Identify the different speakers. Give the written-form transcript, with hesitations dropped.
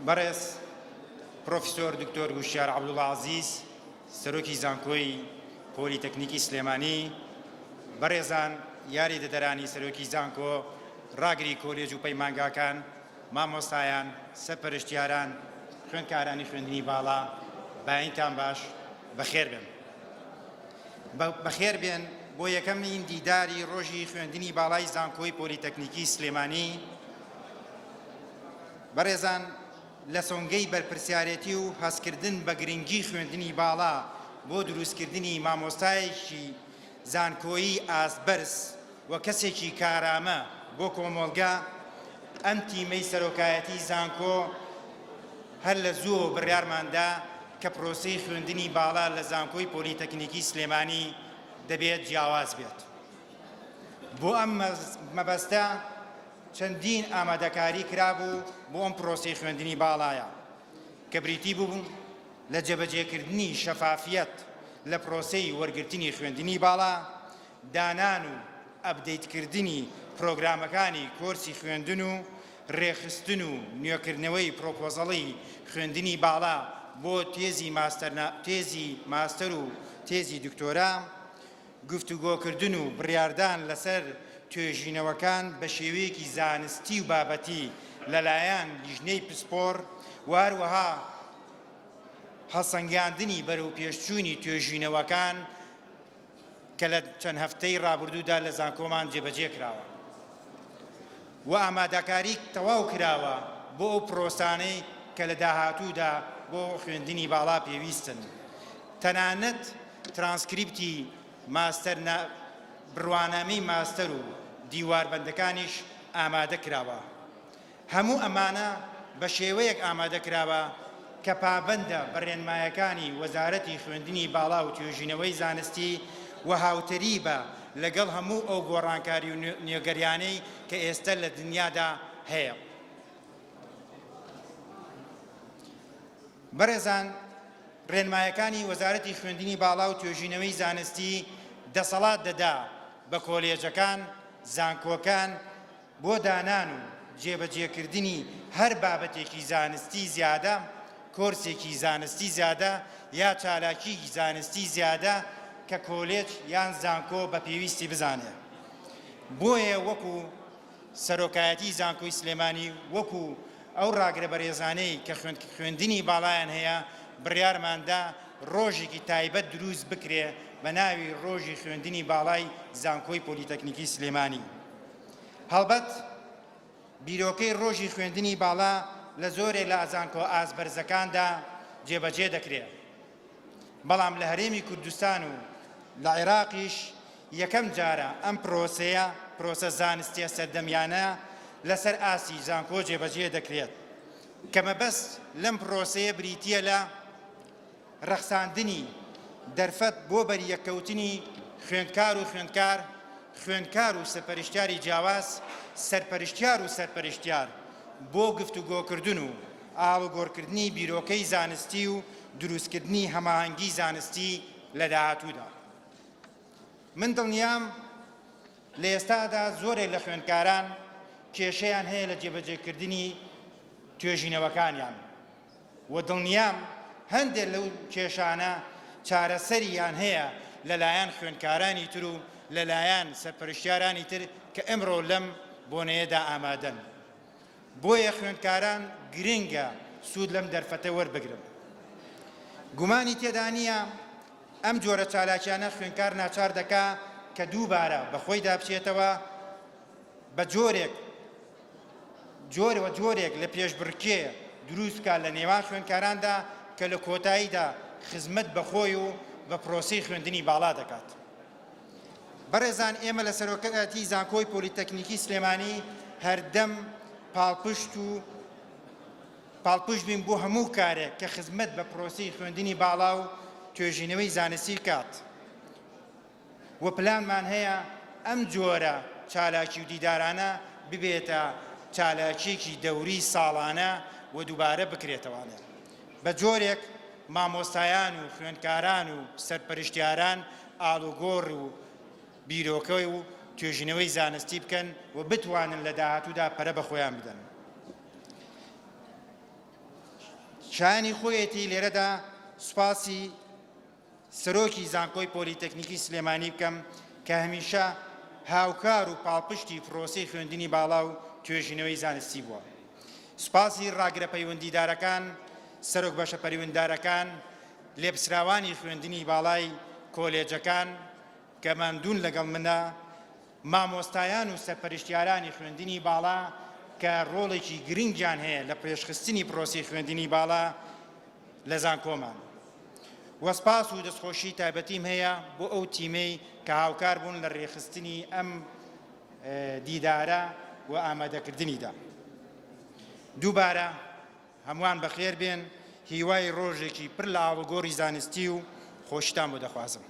Speaker 1: بەڕێز پرۆفیسۆر دکتۆر هوشیار عەبدوڵا عەزیز سەرۆکی زانکۆی پۆلیتەکنیکی سلێمانی، بەڕێزان یاریدەدەرانی سەرۆکی زانکۆ، ڕاگری کۆلێج و پەیمانگاکان، مامۆستایان، سەرپەرشتیاران، خوێندکارانی خوێندنی باڵا، بایینتان باش، بەخێر بێن. بەخێر بێن بۆ یەکەمین دیداری ڕۆژی خوێندنی باڵای زانکۆی پۆلیتەکنیکی سلێمانی. بەڕێزان لە سۆنگەی بەرپرسیارێتی و هەستکردن بە گرنگی خوێندنی باڵا بۆ دروستکردنی مامۆستایەکی زانکۆیی ئاست بەرز و کەسێکی کارامە بۆ کۆمۆڵگا، ئەم تیمەی سەرۆکایەتی زانکۆ هەر لە زووەوە بڕیارمان دا کە پرۆسەی خوێندنی باڵا لە زانکۆی پۆلیتەکنیکی سلێمانی دەبێت جیاواز بێت. بۆ ئەم مەبەستە چەندین ئامادەکاری کرابوو بۆ ئەم پرۆسەی خوێندنی باڵایە کە بریتی بوو لە جێبەجێکردنی شەفافیەت لە پرۆسەی وەرگرتنی خوێندنی باڵا، دانان و ئەپدەیتکردنی پرۆگرامەکانی کۆرسی خوێندن و رێکخستن و نوێکردنەوەی پرۆپۆزەڵی خوێندنی باڵا بۆ تێزی تێزی ماستەر و تێزی دکتۆرا، گفتوگۆکردن و بڕیاردان لەسەر توێژینەوەکان بە شێوەیەکی زانستی و بابەتی لەلایەن لیژنەی پسپۆڕ و هەروەها هەڵسەنگاندنی بەرەوپێشچوونی توێژینەوەکان کە لە چەند هەفتەی ڕابردوودا لە زانکۆمان جێبەجێ کراوە و ئامادەکاری تەواو کراوە بۆ ئەو پرۆسانەی کە لە داهاتوودا بۆ خوێندنی باڵا پێویستن. تەنانەت ترانسکریپتی ماستەر بڕوانامەی ماستەر و دیواربەندەکانیش ئامادە کراوە. هەموو ئەمانە بە شێوەیەک ئامادە کراوە کە پابەندە بە رێنمایەکانی وەزارەتی خوێندنی باڵا و توێژینەوەی زانستی و هاوتەریبە لەگەڵ هەموو ئەو گۆڕانکاری و نوێگەریانەی کە ئێستە لە دنیادا هەیە. بەڕێزان ڕێنمایەکانی وەزارەتی خوێندنی باڵا و توێژینەوەی زانستی دەسەڵات دەدا بە کۆلێجەکان، زانکۆکان بۆ دانان و جێبەجێکردنی هەر بابەتێکی زانستی زیادە، کۆرسێکی زانستی زیادە یا چالاکیی زانستی زیادە کە کۆلێج یان زانکۆ بە پێویستی بزانێ. بۆیە وەکو سەرۆکایەتی زانکۆی سلێمانی وەکو ئەو ڕاگرە بەرێزانەی کە خوێندنی باڵایان هەیە بڕیارمان دا ڕۆژێکی تایبەت دروست بکرێ بە ناوی ڕۆژی خوێندنی باڵای زانکۆی پۆلیتەکنیکی سلێمانی. هەڵبەت بیرۆکەی ڕۆژی خوێندنی باڵا لە زۆرێک لە زانکۆ ئاست بەرزەکاندا جێبەجێ دەکرێ. بەڵام لە هەرێمی کوردستان و لە عێراقیش یەکەم جارە ئەم پرۆسەیە، پرۆسە زانستیە سەردەمیانە لەسەر ئاستی زانکۆ جێبەجێ دەکرێت، کە مەبەست لەم پرۆسەیە بریتییە لە ڕەخساندنی دەرفەت بۆ بەریەککەوتنی خوێندکار و خوێندکار، خوێندکار و سەرپەرشتیاری جیاواز، سەرپەرشتیار و سەرپەرشتیار بۆ گفتوگۆکردن و ئاڵوگۆڕکردنی بیرۆکەی زانستی و دروستکردنی هەماهەنگی زانستی لە داهاتوودا. من دڵنیام لە ئێستادا زۆرێک لە خوێندکاران کێشەیان هەیە لە جێبەجێکردنی توێژینەوەکانیان و دڵنیام هەندێک لەو کێشانە چارەسەریان هەیە لەلایەن خوێندکارانی تر و لەلایەن سەرپەرشتیارانی تر کە ئەمڕۆ لەم بۆنەیەدا ئامادەن. بۆیە خوێندکاران گرنگە سوود لەم دەرفەتە وەربگرن. گومانی تێدا نییە ئەم جۆرە چالاکیانە خوێندکار ناچار دەکا کە دووبارە بە خۆیدا بچێتەوە بە جۆرێک جۆرەوە جۆرێک لە پێشبڕکێ دروست بکات لە نێوان خوێندکاراندا کە لە کۆتاییدا خزمەت بە خۆی و بە پرۆسەی خوێندنی باڵا دەکات. بەڕێزان ئێمە لە سەرۆکایەتی زانکۆی پۆلیتەکنیکی سلێمانی هەردەم پاڵپشت و پاڵپشت بین بۆ هەموو کارێک کە خزمەت بە پرۆسەی خوێندنی باڵا و توێژینەوەی زانستی بکات و پلانمان هەیە ئەم جۆرە چالاکی و دیدارانە ببێتە چالاکیەکی دەوری ساڵانە و دووبارە بکرێتەوانێ بە جۆرێک مامۆستایان و خوێندکاران و سەرپەرشتیاران ئاڵوگۆڕ و بیرۆکە و توێژینەوەی زانستی بکەن و بتوانن لە داهاتوودا پەرە بە خۆیان بدەن. شایانی خۆیەتی لێرەدا سوپاسی سەرۆکی زانکۆی پۆلیتەکنیکی سلێمانی بکەم کە هەمیشە هاوکار و پاڵپشتی پرۆسەی خوێندنی باڵا و توێژینەوەی زانستی بووە. سوپاسی ڕاگرە پەیوەندیدارەکان، سەرۆک بەشە پەریوندارەکان، لێپسراوانی خوێندنی باڵای کۆلێجەکان کە ماندوون لەگەڵ منە، مامۆستایان و سەرپەرشتیارانی خوێندنی باڵا کە ڕۆڵێکی گرنگیان هەیە لە پێشخستنی پرۆسەی خوێندنی باڵا لە زانکۆمان. وە سپاس و دەستخۆشی تایبەتیم هەیە بۆ ئەو تیمەی کە هاوکار بوون لە رێکخستنی ئەم دیدارە و ئامادەکردنیدا. دووبارە هەمووان بەخێر بێن، هیوای رۆژێکی پر لە ئاڵوگۆڕی زانستی و خۆشیتان بۆ دەخوازم.